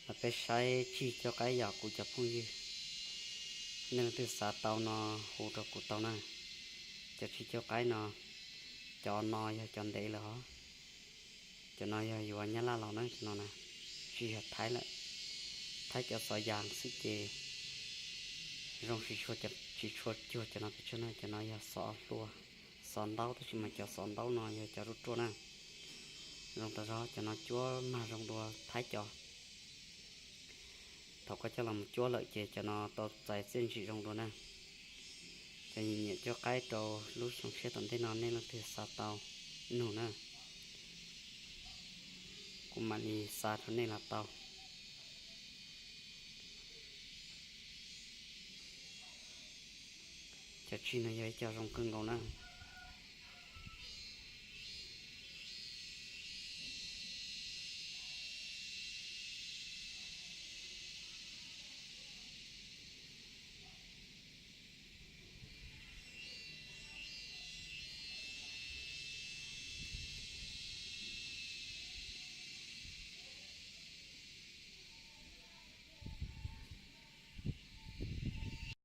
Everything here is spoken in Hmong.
Peb saib tsig cuab qaib yom kuv cov phooj ywg, nej leej twg xav tau no hu rau kuv tau na. Cov tsig cuab qaib no, cov no yog cov ntev lawm os. Cov no yog yuav Nyab Laj los na, cov no na, tsis yog Thaib lawm. Thaib cov xov yas xwb ces zoo tsis tshua, tsis tshua cuag cov no pes tsawg na, cov no yog xov hlua, xov ntaub, tab sis mas cov xov ntaub no yog cov ruaj ruaj na. Zoo tas zog, cov no cuab mag zoo dua Thaib cov. Thaum koj coj los mus cuab lawm ces cov no tau txais txiaj ntsig zoo dua na. Cov nyiam cuab qaib rau lub xyoo tshiab tom ntej no nej leej twg xav tau nug na, kuv mam li xa rau nej los tau. Cov tsig no yog ib co zoo kawg nkaus na.